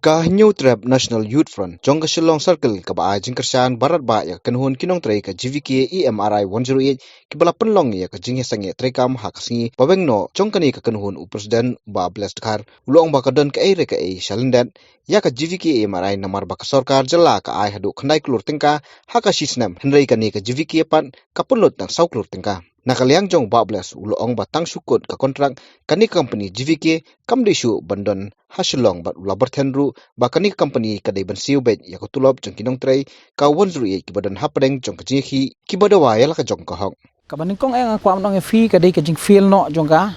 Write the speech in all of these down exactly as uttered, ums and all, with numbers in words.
Ka Hynñiewtrep National Youth Front jong ka Shillong Circle kaba ai jingkyrshan baroh ba ïa ka kynhun ki nongtrei ka G V K E M R I one zero eight kiba la pynlong ïa ka jingïaseng ïa treikam ha ka sngi ba weng noh jong kane ka kynhun u president u Bah Bless Dkhar u la ong ba ka don kaei re kaei sha lyndet ïa ka G V K E M R I namar ba ka sorkar jylla ka ai haduh khyndai klur tyngka ha ka shisnem hynrei kane ka G V K pat ka pynlut tang saw klur tyngka. Na ka liang jong u Bah Bless u la ong ba tang shu kut ka kontrak kane ka company G V K kam dei shuh ban don ha Shillong bad u la byrthen ruh ba kane ka company ka dei ban siew beit ïa ka tulop jong ki nongtrei ka one zero eight kiba don hapdeng jong ka jingïakhih kiba dawa ïa la ka jong ka hok. Kaba nyngkong eh nga kwah ban ong ïa phi ka dei ka jingfail noh jong ka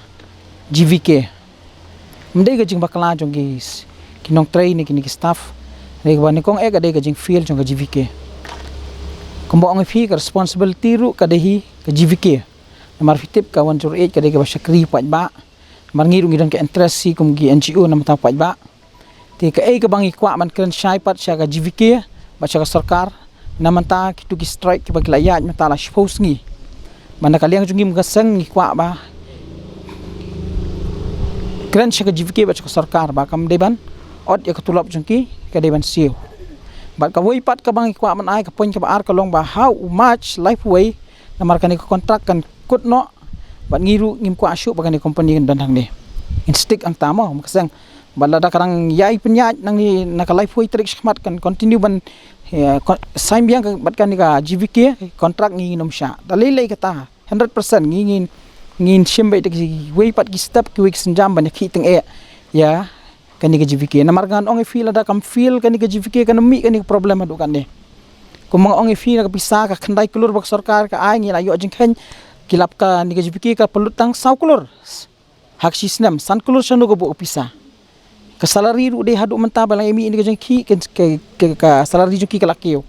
G V K. Ym dei ka jingbakla jong ki s-, ki nongtrei ne kine ki staff. Dei kaba nyngkong eh ka dei ka jingfail jong ka G V K. Kumba ong ïa phi ka responsibility ruh ka dei hi ka G V K. Namar phi tip ka one zero eight ka dei kaba shakri paidbah. Namar ngi ruh ngi don ka interest hi kum ki N G O na bynta paidbah. Te kaei kaba ngi kwah ban kren shai pat sha ka G V K bad sha ka sorkar na bynta kitu ki strike kiba ki la ïaid mynta la shiphew sngi. Bad na ka liang jong ngi kum ka seng ngi kwah ba kren sha ka G V K bad sha ka sorkar ba kam dei ban ot ïa ka tulop jong ki, ka dei ban siew. Bad kawei pat kaba ngi kwah ban ai, ka point kaba ar ka long ba ha u March laiphew wei namar kane ka kontrak kan kut noh. Bad ngi ruh ngim kwah shuh ba kane ka company kan don hangne. Ngin stick hangta mo, kum ka seng. Bad lada ka dang ïai pynïaid nangne na ka laiphew tarik shakhmat kan continue ban, eh, kon-, sign biang ka, bad kane ka G V K kontrak, ngi ngin ym shah. Da lei lei kata, hundred percent ngi ngin, ngin shim beit da kiwei pat ki step, kiwei ki sienjam ban ïakhih tyngeh ïa kane ka G V K. Namar ngan ong ïa phi lada kam fail kane ka G V K kan ym mih kane ka problem haduh katne. Kumba nga ong ïa phi na ka pisa ka khyndai klur ba ka sorkar ka ai, ngi la ïoh jingkheiñ, ki lap kane ka G V K ka pynlut tang saw klur. Ha ka shisnem san klur shano ka buh ka pisa. Ka salary ruh dei haduh mynta ba la ïa mih ïa ka jingkhih ka, ka, ka, ka salary jong ki ka la kiew.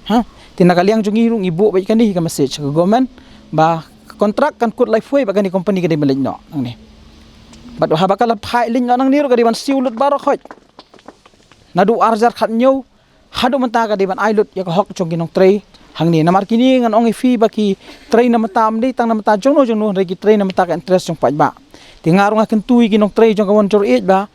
Ha? Te na ka liang jong ngi ruh ngi buh beit kane hi ka message ka government ba ka kontrak kan kut laiphew wei bad kane ka company ka dei ban leit noh nangne. Bad haba ka la phai leit noh nangne ruh ka dei ban siew lut baroh khoit. Naduh ar hajar khathynñiew haduh mynta ka dei ban ai lut ïa ka hok jong ki nongtrei hangne. Namar kine ngan ong ïa phi ba ki trei na bynta, ym dei tang na bynta jongno jongno, hynrei ki trei na bynta ka interest jong paidbah. Te nga ruh nga kyntu ïa ki nongtrei jong ka one zero eight ba,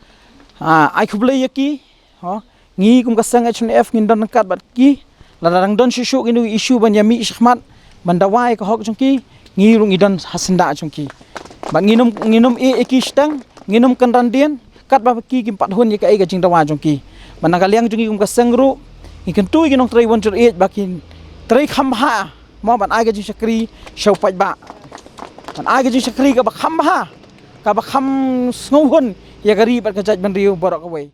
ah, ai khublei ïa ki. Ho, ngi kum ka seng H N F ngin don ryngkat bad ki. Lada dang don shuh shuh kino ki issue ban ïa mih shakhmat ban dawa ïa ka hok jong ki, ngi ruh ngi don ha syndah jong ki. Bad ngin ym, ngin ym ïeh ïa ki shiteng, ngin ym kynran dien katba ki kim pat hun ïa kaei ka jingdawa jong ki. Bad na ka liang jong ngi kum ka seng ruh ngi kyntu ïa ki nongtrei one zero eight ba kin trei kham bha mo, ban ai ka jingshakri sha u paidbah, ban ai ka jingshakri kaba kham bha, kaba kham sngewhun ïa ka ri bad ka jaitbynriew baroh kawei.